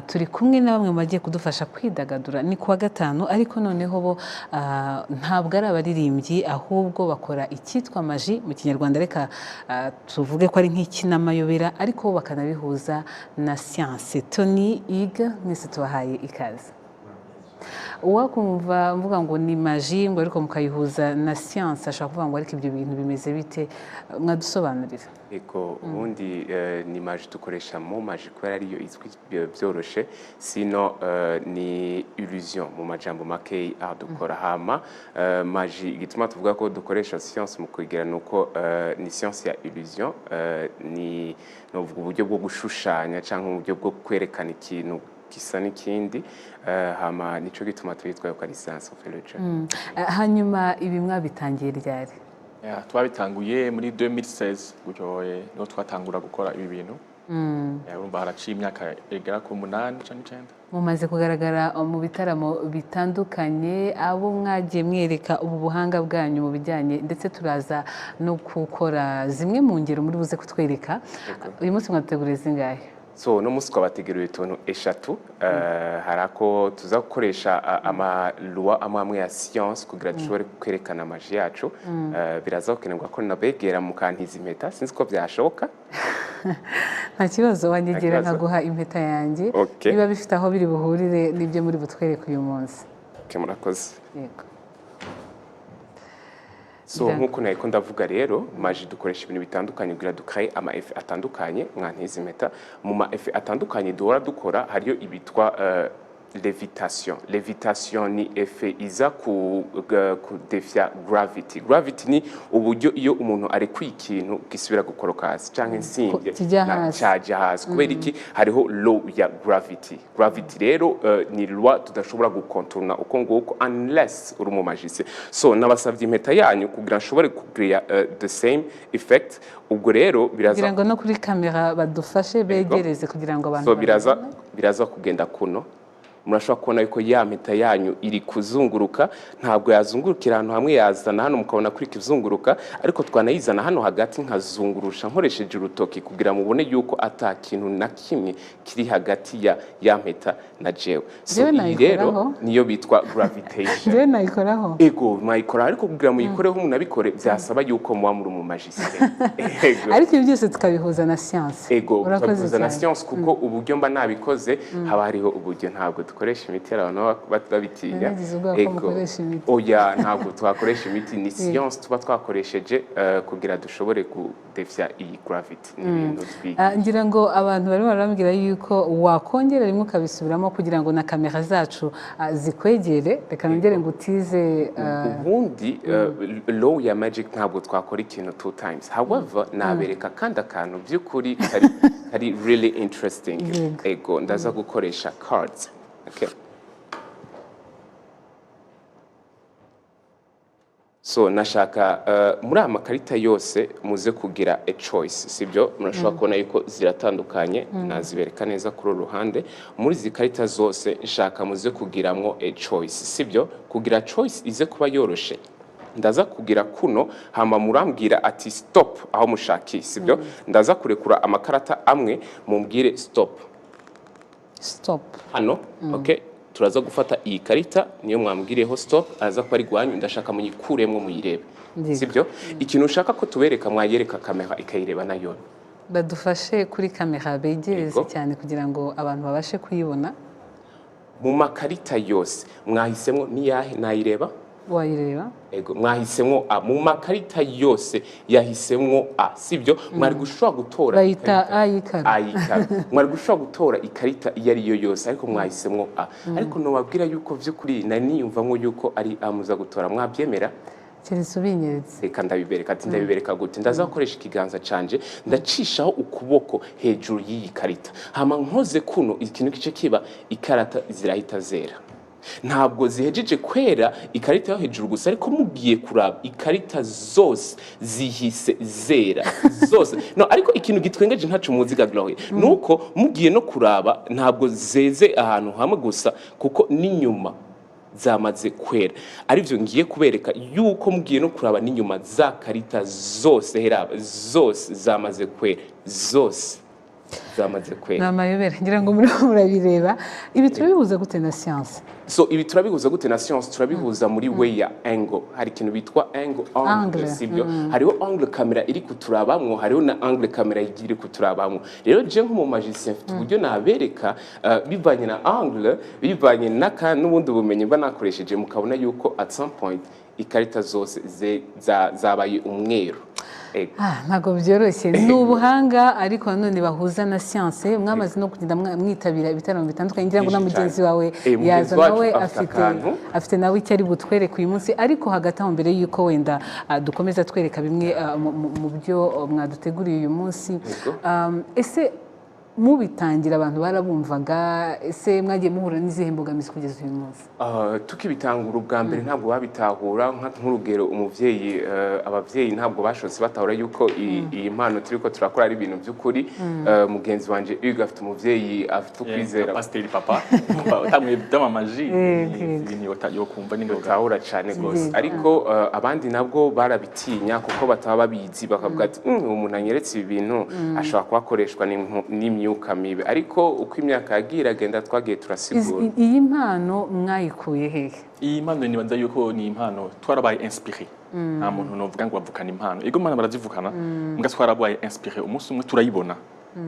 Turi kumwe na bamwe mu bagiye kudufasha kwidagadura. Ni kuwa gatanu, ariko noneho bo ntabwo ari abaririmbyi, ahubwo bakora icyitwa magie mu Kinyarwanda. Reka tuvuge ko ari nk'ikinamayobera, ariko bo bakanabihuza na siyanse. Tony Iga, mwese tubahaye ikaze. Uwakumva mvuga ngo ni magie, ngo ariko mukayihuza na siyanse, ashobora kuvuga ngo: "Ariko ibyo bintu bimeze bite?" Mwadusobanurira? Ego, ubundi ni magie, dukoresha mu magie kubera ariyo izwi byoroshe. Sino ni illusion mu majambo make dukora. Hama magie, igituma tuvuga ko dukoresha science mu kugira nuko ni science ya illusion, ni novuga uburyo bwo gushushanya cyangwa uburyo bwo kwerekana ikintu gisa n'ikindi. Hama nico gituma tuyitwa ko ari science of illusion. Hanyuma ibi mwabitangiye ryari? Yeah, twabitanguye muri 2016 gutyo, niho twatangura gukora ibi bintu. Yeah, urumva haraciye imyaka igera ku 8 canke 9. Mumaze kugaragara mu bitaramo bitandukanye, abo mwagiye mwereka ubu buhanga bwanyu mu bijyanye, ndetse turaza no gukora zimwe mu ngero muri buze kutwereka. Uyu munsi mwaduteguriye zingahe? So no munsi twabateguriye utuntu eshatu. Hari ako tuza gukoresha ama lois amwe amwe ya science kugira dushobore kwerekana magie yacu. Biraza gukenerwa ko nabegera mukantiza impeta, sinzi ko byashoboka. Nta kibazo, wanyegera Nta kibazo. nkaguha impeta yanjye. Okay. Niba bifite aho biri buhurire n'ibyo muri butwereke uyu munsi. Okay, murakoze. Yego. So nk'uko nariko ndavuga rero, magie dukoresha ibintu bitandukanye kugira dukaye ama effets atandukanye. Mwantiza impeta. Mu ma effets atandukanye duhora dukora hariyo ibitwa lévitation. Lévitation ni effet iza ku défier gravity. Gravity ni uburyo iyo umuntu arekuye ikintu gisubira gukoroka hasi canke insinge Kijya hasi. Caja hasi. Kubera iki? Hariho law ya gravity. Gravity rero ni loi tudashobora gukontorona uko nguko unless uri umu magicien. So nabasavye impeta yanyu kugira nshobore kugira the same effect. Ubwo rero biraza Kugira ngo no kuri kamera badufashe begereze kugira ngo abantu So biraza babibone. Biraza kugenda kuno. Murashobora kubona yuko ya mpeta yanyu iri kuzunguruka. Ntabwo yazungurukira ahantu hamwe, yazana hano mukabona kuri kizunguruka, ariko twanayizana hano hagati nkazungurusha nkoresheje urutoki kugira mubone yuko ata kintu na kimwe kiri hagati ya ya mpeta na jewe. So Jewe iyi rero nayikoraho. niyo bitwa gravitation. Njyewe nayikoraho. Ego, mwayikora, ariko kugira muyikoreho munabikore byasaba yuko muba muri mu magicien. Ego. Ariko ibi byose tukabihuza na siyanse. Ego. Urakoze Tukabihuza na cyane. science, kuko uburyo mba nabikoze haba hariho uburyo. Ntabwo dukoresha imiti, hari abantu baba babitinya. Nagize ubwoba ko Ego. mukoresha imiti. Oya, ntabwo twakoresha imiti, ni science tuba twakoresheje kugira dushobore kudefya iyi gravity. Ni ibintu twiga. Ngira ngo abantu barimo barambwira yuko wakongera rimwe ukabisubiramo kugira ngo na kamera zacu zikwegere. Reka nongere ngo utize. Ubundi law ya magic, ntabwo twakora ikintu two times. However, nabereka kandi akantu by'ukuri kari really interesting. Ego, ndaza gukoresha cards, okay? So nashaka muri aya makarita yose muze kugira a choice, sibyo? Murashobora kubona yuko ziratandukanye, nazibereka neza kuri uru ruhande. Muri izi karita zose nshaka muze kugiramwo a choice, sibyo? Kugira choice ize kuba yoroshe, ndaza kugira kuno, hama murambwira ati "Stop" aho mushakiye, sibyo? Ndaza kurekura amakarata amwe, mumbwire "Stop". Stop. Hano, okay, turaza gufata iyi karita, niyo mwambwireho stop, aza kuba ari gwanyu. Ndashaka muyikuremwo muyirebe. Sibyo? Ikintu ushaka ko tubereka, mwayereka kamera ikayireba nayo. Badufashe kuri kamera begereze cyane kugira ngo abantu babashe kuyibona. Mu makarita yose mwahisemwo niyahe? Nayireba? Wayireba. Ego, mwahisemwo A. Mu makarita yose yahisemwo A, sibyo? Mwari gushobora gutora Bayita ikarita A y'ikaro. A y'ikaro. Mwari gushobora gutora ikarita iyo ari yo yose, ariko mwahisemwo A. Ariko nobabwira yuko vy'ukuri nari niyumvamwo yuko ari A muza gutora. Mwabyemera? Keretse ubinyeretse. Reka ndabibereka. Ati ndabibereka gute? Ndaza gukoresha ikiganza canje, ndacishaho ukuboko hejuru y'iyi karita, hama nkoze kuno, ikintu gice kiba ikarata zirahita zera. Ntabwo zihejeje kwera ikarita yo hejuru gusa, ariko mugiye kuraba ikarita zose zihise zera zose. No, ariko ikintu gitwengeje, ntaco muzi ga Glory, nuko mugiye no kuraba ntabwo zeze ahantu hamwe gusa, kuko n'inyuma zamaze kwera, arivyo ngiye kubereka yuko mugiye no kuraba n'inyuma, za karita zose, heraba, zose zamaze kwera, zose zamaze Ni kwera. amayobera. Ngira ngo muriho murabireba. Ibi turabihuza gute na siyanse? So ibi turabihuza gute na science? Turabihuza muri way ya angle. Hari ikintu bitwa angle, angle. Angle, sibyo? Hariho angle kamera iri kuturabamwo, hariho na angle kamera iri kuturabamwo. Rero je nk'umu magicien mfite uburyo nabereka bivanye na angle, bivanye n'ubundi bumenyi mba nakoresheje, mukabona yuko at some point ikarita zose zabaye umweru. Ego. Ah, ntabwo byoroshye, ni ubuhanga ariko nanone bahuza na siyanse. Mwamaze no kugenda mwitabira ibitaramo bitandukanye, ngira ngo na Byinshi mugenzi cyane. wawe Mugenzi yaza wacu nawe afite afite akantu. Afite nawe icyo ari butwereke uyu munsi. Ariko hagati aho, mbere y'uko wenda dukomeza twereka bimwe mu byo mwaduteguriye uyu munsi, Yego. Ese mubitangira abantu barabumvaga? Ese mwagiye muhura n'izihe mbogamizi kugeza uyu munsi? Tukibitangura ubwa mbere ntabwo babitahura. Nk'urugero umuvyeyi, abavyeyi ntabwo bashobotse batahura yuko iyi mpano turiko turakora ari ibintu by'ukuri. Mugenzi wanje Hugues afite umuvyeyi afite ukwizera. Pasiteri papa utamwe by'amamaji ibintu yokumva n'ingoga. Batahura cyane rwose, ariko abandi nabwo barabitinya kuko bataba babizi, bakavuga ati: Umuntu anyeretse ibi bintu ashobora kuhakoreshwa n'imyuka mibi." Ariko uko imyaka yagiye iragenda, twagiye turasigura. Iyi mpano mwayikuye hehe? Iyi mpano nibaza yuko ni impano twarabaye inspiré. Nta muntu novuga ngo bavukana impano. Ego, impano barazivukana, mbwa twarabaye inspiré, umunsi umwe turayibona,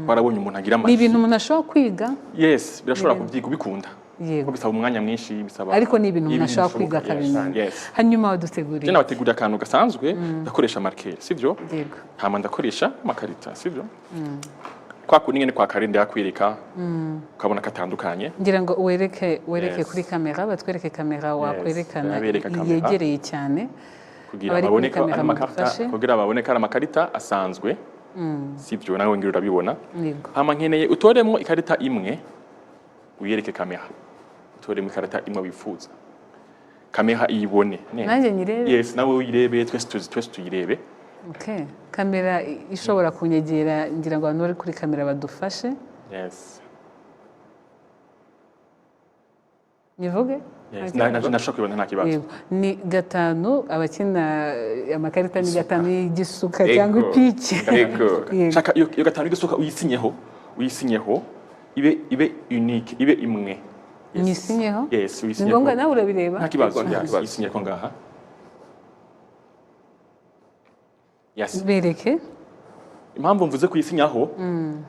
twarabonye umuntu agira Ni amaji. ibintu umuntu ashobora kwiga? Yes, birashobora kubyiga ubikunda. Kuko bisaba umwanya mwinshi, bisaba Ariko ni ibintu umuntu ashobora bishoboka, kwiga yes, akabimenya. Yes. Hanyuma waduteguriye? Je nabateguriye akantu gasanzwe. Ndakoresha marqueur, sivyo? Yego. Hama ndakoresha amakarita, sivyo? Kwa kundi nyene kwa kare ndayakwereka, ukabona katandukanye. Ngira ngo wereke Yes. kuri kamera, batwereke kamera wakwerekana. Ndabereka kamera. Yegereye cyane. Kugira Abari kuri babone ko kamera ari amakarita, mudufashe. kugira babone ko ari amakarita asanzwe, sivyo? Nawe ngira urabibona. Yego. Hama nkeneye utoremo ikarita imwe, uyereke kamera. Utoremo ikarita imwe wifuza, kamera iyibone neza. Nanjye nyirebe? Yes, nawe uyirebe, twese tuzi, twese tuyirebe. Okay. Kamera ishobora kunyegera, ngira ngo abantu bari kuri kamera badufashe. Yes. Nyivuge? Yes, nashobora kubibona, nta kibazo. Yego. Ni gatanu, abakina amakarita ni gatanu y'igisuka Ego. cyangwa ipiki. Ego. Yego. Shaka iyo gatanu y'igisuka uyisinyeho, uyisinyeho, ibe unique, ibe imwe. Yes. Nyisinyeho? Yes. Ni Uyisinyeho. ngombwa? Nawe urabireba? Nta kibazo. Yego, nta Yes, kibazo. uyisinyeho ngaha. Yes. Bereke. Impamvu mvuze kuyisinyaho,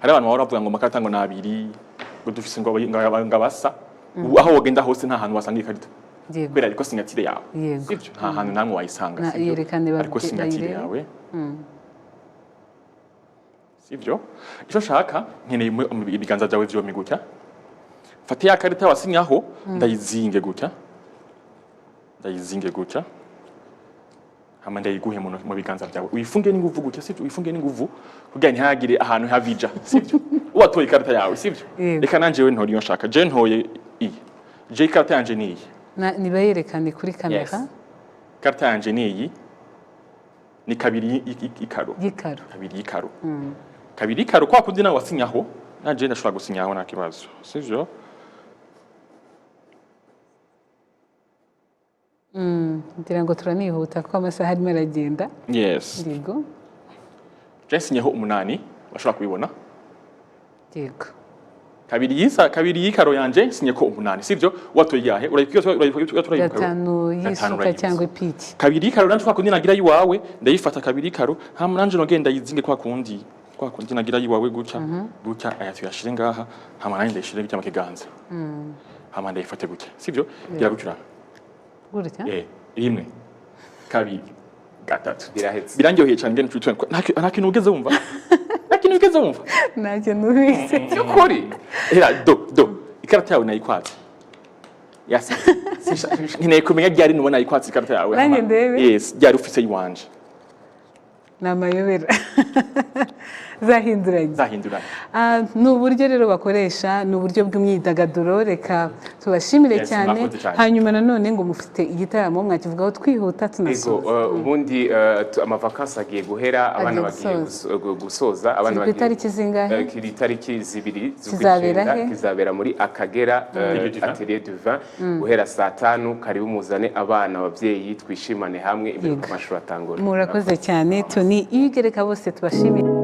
hari abantu bahora bavuga ngo amakarita ngo ni abiri, ngo dufise ngo abasa. Ubu aho wagenda hose nta hantu wasanga ikarita, kubera ariko signature yawe. Sivyo? Nta hantu namwe wayisanga. Sivyo? Yerekane Ariko signature bayirebe. yawe, sivyo? Icyo nshaka, nkeneye ibiganza byawe vyombi gutya. Fate ya karita wasinyaho, ndayizinge gutya, ndayizinge gutya, hama ndayiguhe mu biganza byawe. Uyifunge n'inguvu gutya, sivyo? Uyifunge n'inguvu kugira ntihagire ahantu havija, sivyo? Watoye ikarita yawe, sivyo? Yego. Reka nanje we ntora iyo nshaka. Je ntoye iyi, je ikarita yanje ni iyi. Nibayerekane kuri kamera. Yes. Ikarita yanje ni iyi, ni kabiri ikaro. Y'ikaro. Kabiri y'ikaro, kabiri y'ikaro. Kwa kundi nawe wasinyaho, nanje ndashobora gusinyaho, nta kibazo, sivyo? Ngira ngo turanihuta kuko amasaha arimo aragenda. Yes. Yego. Je nsinyeho umunani, bashobora kubibona. Yego. Kabiri yisa, kabiri y'ikaro yanje nsinye ko umunani, sivyo? Watoye yahe? Urayibuka? Gatanu y'isuka urayibutse. cyangwa ipiki. Kabiri y'ikaro nanje kwa kundi nagira yiwawe, ndayifata kabiri y'ikaro, hama nanje nongeye ndayizinge kwa kundi nagira yiwawe, gutya gutya. Aya tuyashire ngaha, hama nanje ndayishire gutya mu kiganza, hama ndayifate gutya, sivyo? Gira gutya. Gutya. Rimwe, kabiri, gatatu. Birahetse. Birandyoheye cyane ngene turi, nta kintu ugeze wumva, nta kintu ugeze wumva. Ntacyo numvise. By'ukuri, era do do ikarata yawe nayikwatse. Yes. Nkeneye kumenya ryari nubona nayikwatse ikarata yawe. Nanjye ndebe. Yes, ryari ufise yiwanje. Ni amayobera, zahinduranye. Zahinduranye. Ah, ni uburyo rero bakoresha, ni uburyo bw'imyidagaduro. Reka tubashimire Yes, cyane. Mwakoze cyane. Hanyuma nanone ngo mufite igitaramo, mwakivugaho twihuta Ego, tunasoza. Ubundi amavakansi agiye guhera, abana Agiye bagiye gusoza. gusoza abana. Kiri ku Bagiye itariki zingahe? Kiri itariki 2 Kizabera z'ukw'icyenda. he? Kizabera muri Akagera Atelier du Vin. Atelier du Vin, guhera saa 5. Karibu, muzane abana, ababyeyi, twishimane hamwe imbere Yego. ku mashuri atangura. Murakoze cyane, Tony Hugues. Reka bose tubashimire.